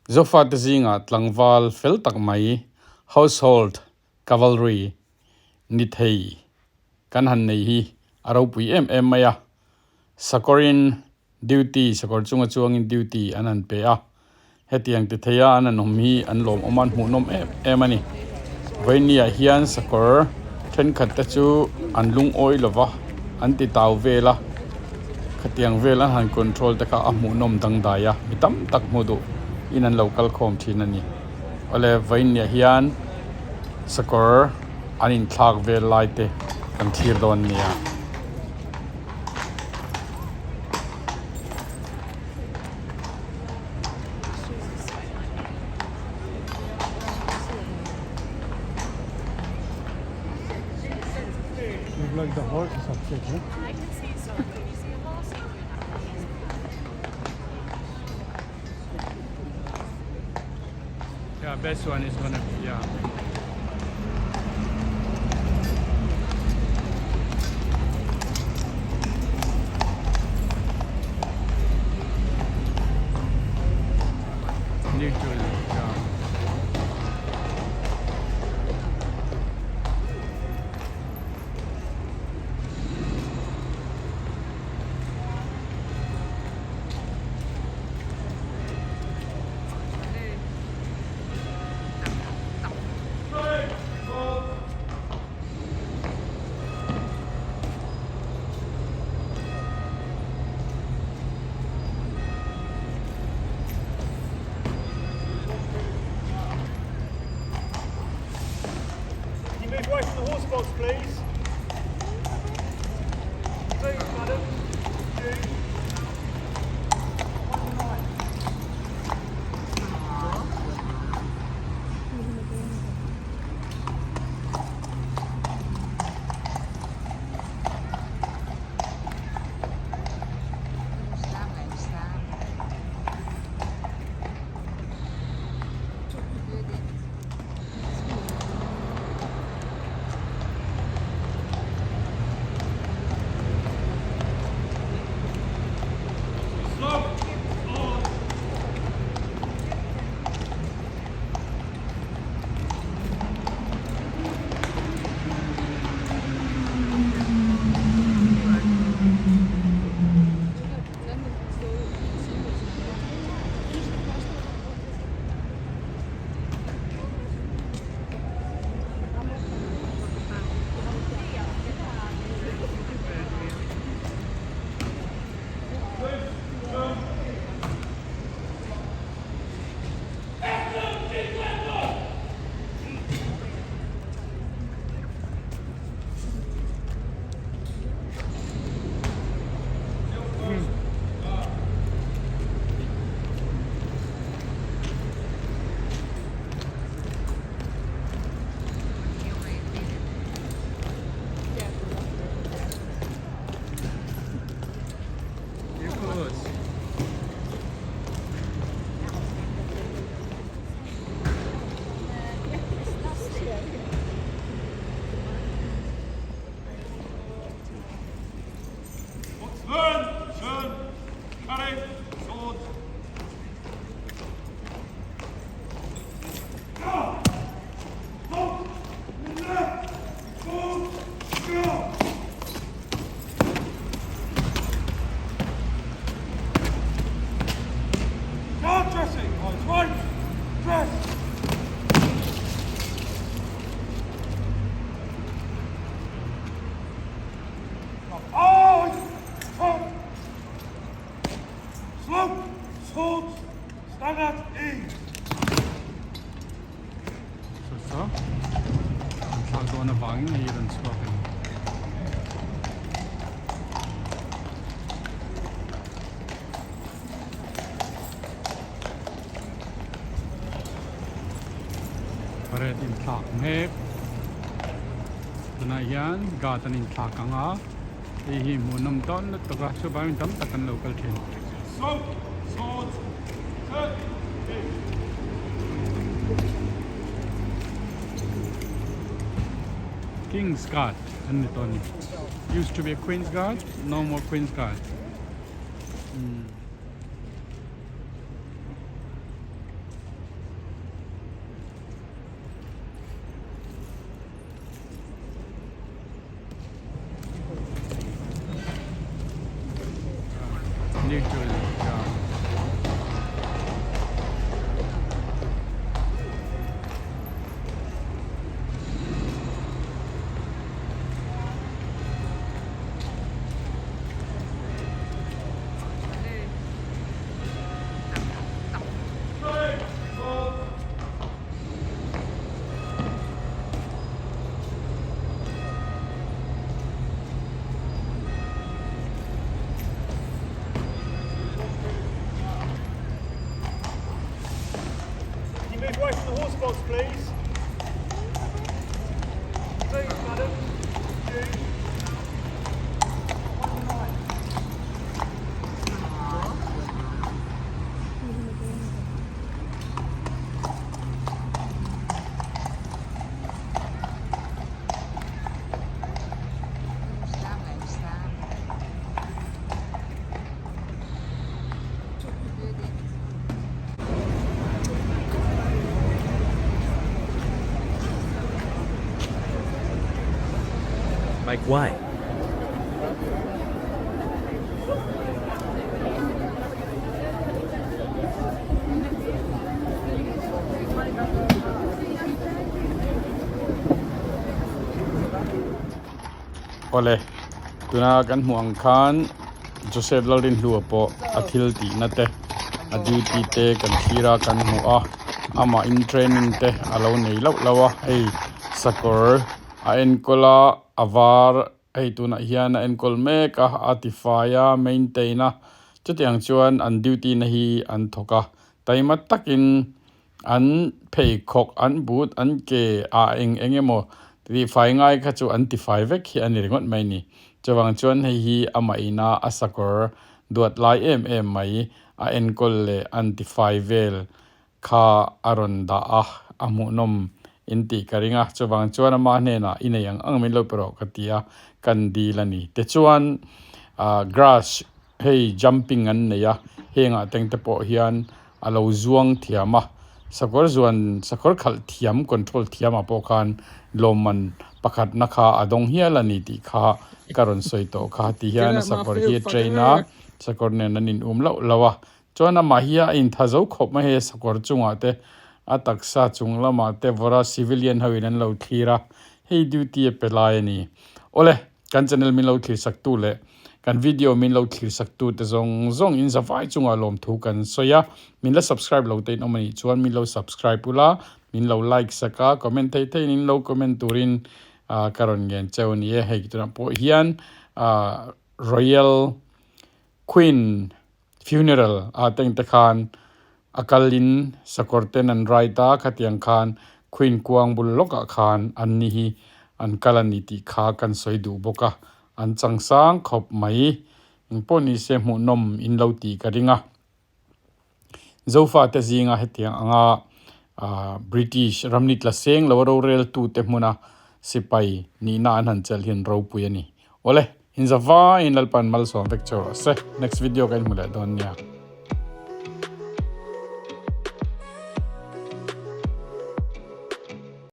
Zofate zingah tlangval fel tak mai, household cavalry, ni thei kan han nei hi a ropui em em mai a. Sakawrin duty, sakawr chunga chuangin duty an han pe a. Hetiang ti theia an han awm hi an lawmawm a, an hmuhnawm em em a ni. Vawinia hian sakawr thenkhat te chu an lungawi lo va, an ti tau vel a. Khatiang vel an han control te kha a hmuhnawm dangdai a, mi tam tak hmu duh in an lo kal khawm thin a ni. Awle vawinia hian sakawr an inthlak vel lai te kan thlir dawn nia. Look like the horse is upset, huh? Yeah, best one is gonna be yeah. Neutral, yeah. Can you move away from the horse box, please? Please, madam. Jude. Saw saw an thlak dawn avangin hei rawn chhuak a ni. Parade inthlak mek tunah hian guard an inthlak ang a hei hi hmuhnawm dawn lutuk a chuvangin tam tak an lo kal thin. King's Guard an ni tawh a ni used to be a Queen's Guard no more Queen's Guard. Can you move away from the horse box, please? Please, madam. Jude. Make way. Awle, tuna kan hmuh ang khan Joseph Lalrinhlua pawh a thil tihna te, a duty te kan thlir a, kan hmu a, amah in training te a lo nei lauh lauh a, hei sakawr a enkawl a, a var hei tunah hian a enkawl mek a, a tifai a, maintain a, chutiang chuan an duty na hi an thawk a, taima takin An pheikhawk, an but, an ke ah eng eng emaw tihfai ngai kha chu an tifai vek hi a ni ringawt mai ni. Chuvang chuan hei hi amah ina a sakawr duat lai em em mai a enkawl leh an tifai vel kha a rawn dah a, a hmuhnawm in tih ka ring a. Chuvang chuan amah hnenah i nei ang ang min lo pe rawh ka ti a, kan dil a ni. Tichuan grass hei jumping an nei a, hengah tengte pawh hian a lo zuang thiam a, sakawr zuan sakawr khalh thiam control thiam ah pawh khan lawmman pakhat na kha a dawng hial a ni tih kha ka rawn sawi tawh kha ti hian a sakawr hi a train a sakawr nen an in um loh loh a chuan amah hi a intha zo khawp mai hei sakawr chungah te a taksa chung lamah te vawra civilian ho in an lo thlir a hei duty a pe lai a ni awle. Kan channel min lo thlir sak tu leh kan video min lo thlir sak tu te zawng zawng in zavai chungah lawmthu kan sawi a, min la subscribe lo te in awm anih chuan min lo subscribe ula, min lo like sak a, comment thei thei in in lo comment turin ka rawn ngen cheu a ni e, hei tunah pawh hian Royal Queen Funeral ah teng te khan a kal in sakawr ten an ride a, khatiang khan Queen kuang bul lawkah khan an ni hi an kal a ni tih kha kan sawi duh bawk a, an changsang khawp mai. Engpawh ni se hmuhnawm in lo tih ka ring a. Zofate zinga hetiang anga British ramni tla seng lo roreltute hmuna sipai nihna an han chelh hian ropui a ni. Awle, inzavaiin Lalpan malsawm vek cheu rawh se. Next video ka inhmu leh dawn nia.